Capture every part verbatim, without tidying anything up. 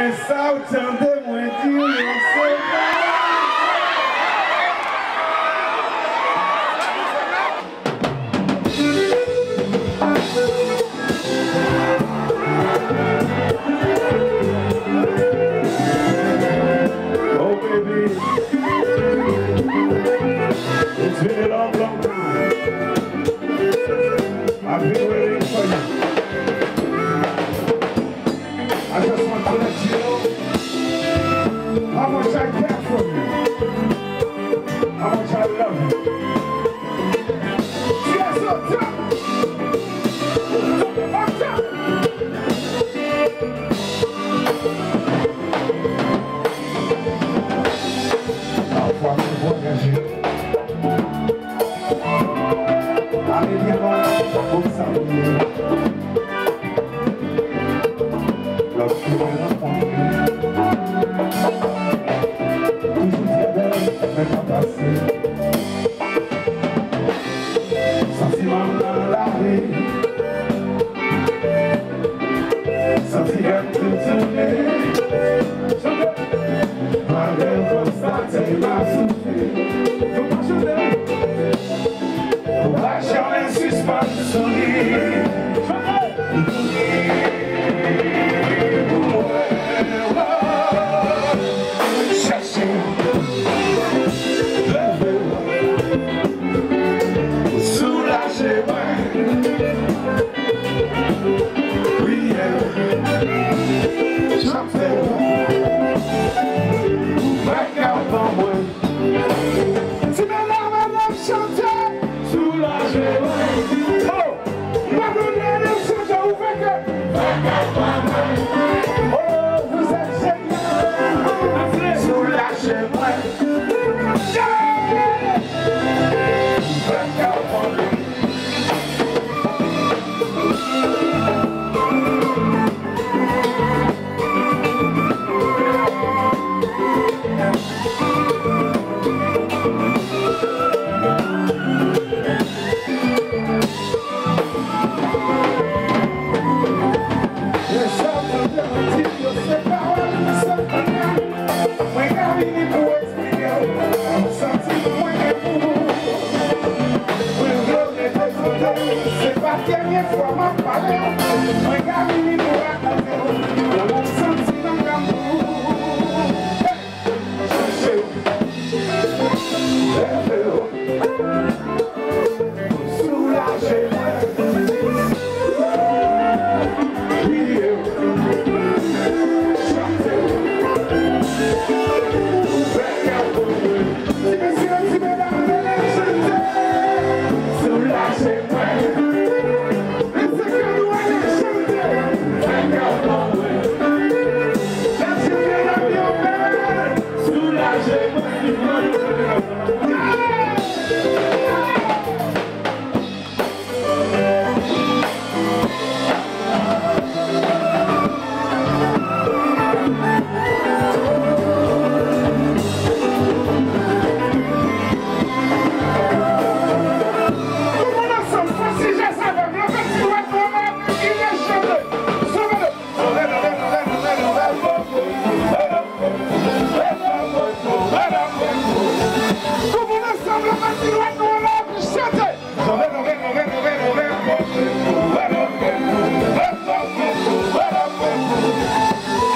Sa w tande mwen di w, se pa. Oh, baby. It's been a long, long time. I've been waiting for you. I just want to let you know how much I care for you, how much I love you. Yes, sir. Pafwa, mwen vwayaje. Ale byen lwen, konsa pou mwen. Lòt fwi mwen rankontre. Toujou trè bèl, men tan pase. Santiman m nan lari. Santi kè m tou tounen. Malgre m konstate m ap soufri. Nou pa chante, wi. Ou pa janmen sispann souri. Chante. Pou mwen, chèche. Leve w. Soulaje mwen. Priye. Chante. Ou fè kè ban mwen. Ti medam, medam, chante. Soulaje mwen. Oh, m pa konn lè n ap chante, ou fè kè. Oh, vous êtes génial. Soulaje mwen. Yeah. Fè kè ban mwen. Mwen ka vini pou eksplike w, m santi mwen gen pou ou. Mwen vle w rete tande, se pa dènye fwa m ap pale w. Mwen ka vini pou rakonte w, lanmou m santi nan kè m pou ou. Hey! Chèche w, leve w. Soulaje mwen. Priye. Chante. Ouvè kè pou mwen. Ti mesye, ti medam, vini chante. Soulaje mwen. Mesye, ke nou ale chante. Ouvè kè pou mwen. Lè ti medam yo bèl. Soulaje mwen. Tout moun ansanm, leve ti dwèt nou anlè, epi chante.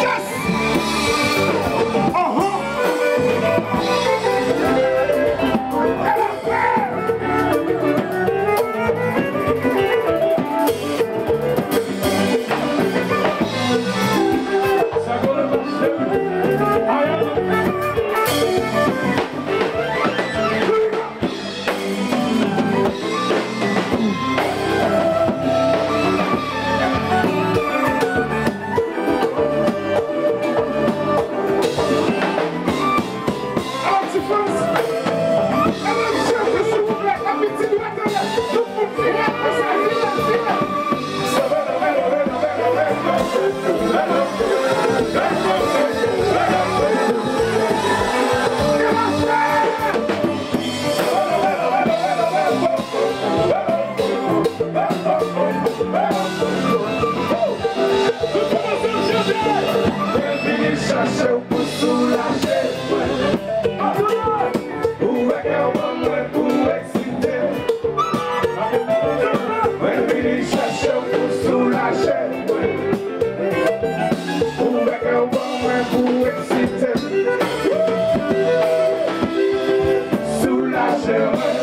Yes! Uh-huh. Ou pou soulaje mwen. Ouvè kè w ban mwen pou eksite. Mwen vini chèche w pou soulaje mwen. Ouvè kè w ban mwen pou eksite. Soulaje mwen.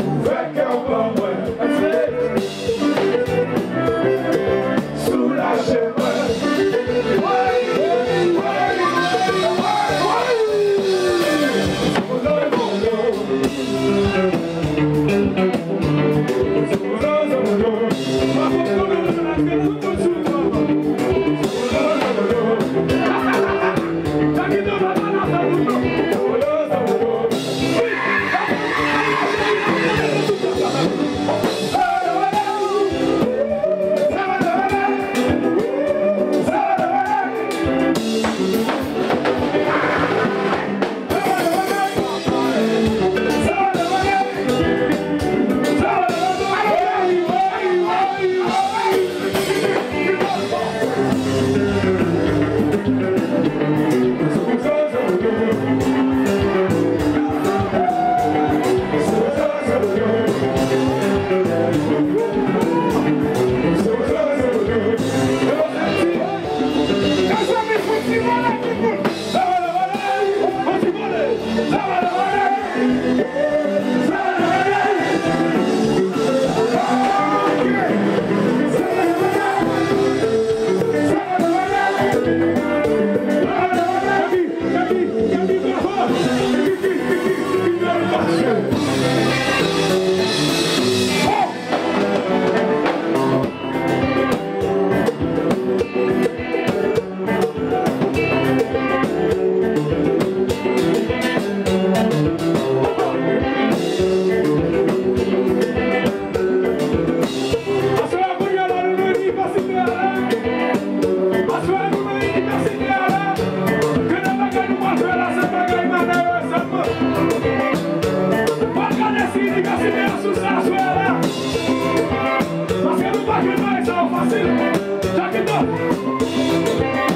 Ouvè kè w ban mwen. Soulaje mwen. Aswè a, kounye a la, nou nan inivèsite a la. Aswè a, nou nan inivèsite a la. Gen de bagay nou pral fè la, se bagay malere sèlman. Pral gade si inivèsite a sou sa aswè a la. Paske nou pa jwenn bagay sa yo fasil. Jakito,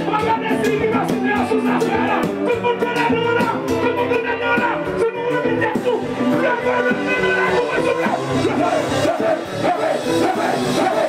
pral gade si inivèsite a sou sa aswè a la. Tout moun gade nan la. Tout moun gade nan la. Si nou renmen tèt nou, leve men nou la, nou, souple. Leve, leve, leve.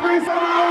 Prizon nan